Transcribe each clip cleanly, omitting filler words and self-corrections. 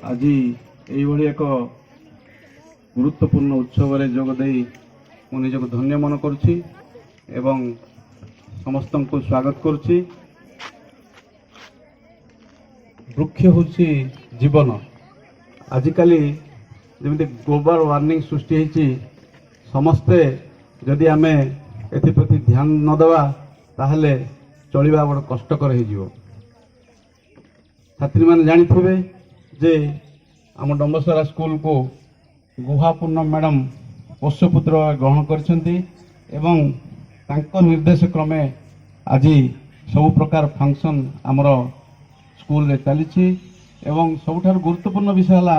ଆଜି ଏଇଭଳି ଏକ ଗୁରୁତ୍ୱପୂର୍ଣ୍ଣ ଉତ୍ସବରେ ଯୋଗ ଦେଇ ମୁଁ ନିଜକୁ ଧନ୍ୟ ମନେ କରୁଛି ଏବଂ ସମସ୍ତଙ୍କୁ ସ୍ୱାଗତ କରୁଛି। ବୃକ୍ଷ ହେଉଛି ଜୀବନ। ଆଜିକାଲି ଯେମିତି ଗ୍ଲୋବାଲ ୱାର୍ମିଂ ସୃଷ୍ଟି ହେଇଛି, ସମସ୍ତେ ଯଦି ଆମେ ଏଥିପ୍ରତି ଧ୍ୟାନ ନ ଦେବା, ତାହେଲେ ଚଳିବା ବଡ଼ କଷ୍ଟକର ହେଇଯିବ। ଛାତ୍ରୀମାନେ ଜାଣିଥିବେ ଯେ ଆମ ଡମ୍ବସରା ସ୍କୁଲକୁ ଗୁହାପୂର୍ଣ୍ଣ ମ୍ୟାଡ଼ାମ୍ ପୋଷ୍ୟପୁତ୍ର ଭାବେ ଗ୍ରହଣ କରିଛନ୍ତି ଏବଂ ତାଙ୍କ ନିର୍ଦ୍ଦେଶ କ୍ରମେ ଆଜି ସବୁ ପ୍ରକାର ଫଙ୍କସନ୍ ଆମର ସ୍କୁଲରେ ଚାଲିଛି। ଏବଂ ସବୁଠାରୁ ଗୁରୁତ୍ୱପୂର୍ଣ୍ଣ ବିଷୟ ହେଲା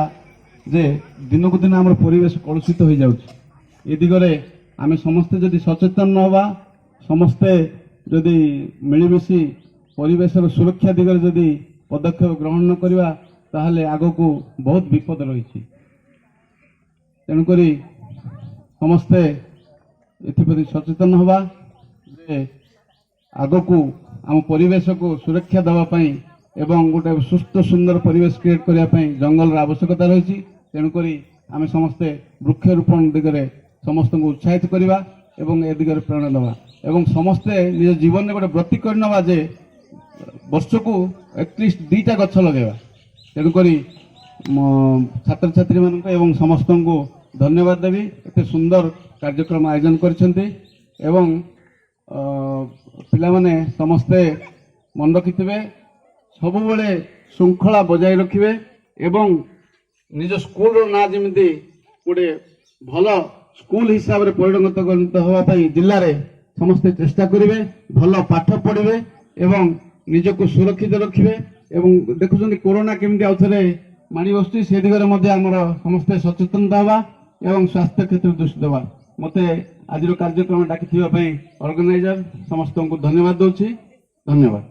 ଯେ ଦିନକୁ ଦିନ ଆମର ପରିବେଶ କଳୁଷିତ ହୋଇଯାଉଛି। ଏ ଦିଗରେ ଆମେ ସମସ୍ତେ ଯଦି ସଚେତନ ନ ହେବା, ସମସ୍ତେ ଯଦି ମିଳିମିଶି ପରିବେଶର ସୁରକ୍ଷା ଦିଗରେ ଯଦି ପଦକ୍ଷେପ ଗ୍ରହଣ ନ କରିବା, ତାହେଲେ ଆଗକୁ ବହୁତ ବିପଦ ରହିଛି। ତେଣୁକରି ସମସ୍ତେ ଏଥିପ୍ରତି ସଚେତନ ହେବା ଯେ ଆଗକୁ ଆମ ପରିବେଶକୁ ସୁରକ୍ଷା ଦେବା ପାଇଁ ଏବଂ ଗୋଟେ ସୁସ୍ଥ ସୁନ୍ଦର ପରିବେଶ କ୍ରିଏଟ୍ କରିବା ପାଇଁ ଜଙ୍ଗଲର ଆବଶ୍ୟକତା ରହିଛି। ତେଣୁକରି ଆମେ ସମସ୍ତେ ବୃକ୍ଷରୋପଣ ଦିଗରେ ସମସ୍ତଙ୍କୁ ଉତ୍ସାହିତ କରିବା ଏବଂ ଏ ଦିଗରେ ପ୍ରେରଣା ଦେବା ଏବଂ ସମସ୍ତେ ନିଜ ଜୀବନରେ ଗୋଟେ ବ୍ରତୀ କରିନେବା ଯେ ବର୍ଷକୁ ଆଟଲିଷ୍ଟ 2ଟା ଗଛ ଲଗାଇବା। ତେଣୁକରି ମୋ ଛାତ୍ରଛାତ୍ରୀମାନଙ୍କୁ ଏବଂ ସମସ୍ତଙ୍କୁ ଧନ୍ୟବାଦ ଦେବି, ଏତେ ସୁନ୍ଦର କାର୍ଯ୍ୟକ୍ରମ ଆୟୋଜନ କରିଛନ୍ତି। ଏବଂ ପିଲାମାନେ ସମସ୍ତେ ମନେ ରଖିଥିବେ, ସବୁବେଳେ ଶୃଙ୍ଖଳା ବଜାୟ ରଖିବେ ଏବଂ ନିଜ ସ୍କୁଲର ନାଁ ଯେମିତି ଗୋଟେ ଭଲ ସ୍କୁଲ ହିସାବରେ ପରିଣତ ହେବା ପାଇଁ ଜିଲ୍ଲାରେ ସମସ୍ତେ ଚେଷ୍ଟା କରିବେ, ଭଲ ପାଠ ପଢ଼ିବେ ଏବଂ ନିଜକୁ ସୁରକ୍ଷିତ ରଖିବେ। ଏବଂ ଦେଖୁଛନ୍ତି କୋରୋନା କେମିତି ଆଉ ଥରେ ମାଡ଼ି ବସୁଛି, ସେ ଦିଗରେ ମଧ୍ୟ ଆମର ସମସ୍ତେ ସଚେତନତା ହେବା ଏବଂ ସ୍ୱାସ୍ଥ୍ୟ କ୍ଷେତ୍ରରେ ଦୃଷ୍ଟି ଦେବା। ମୋତେ ଆଜିର କାର୍ଯ୍ୟକ୍ରମ ଡାକିଥିବା ପାଇଁ ଅର୍ଗାନାଇଜର ସମସ୍ତଙ୍କୁ ଧନ୍ୟବାଦ ଦେଉଛି। ଧନ୍ୟବାଦ।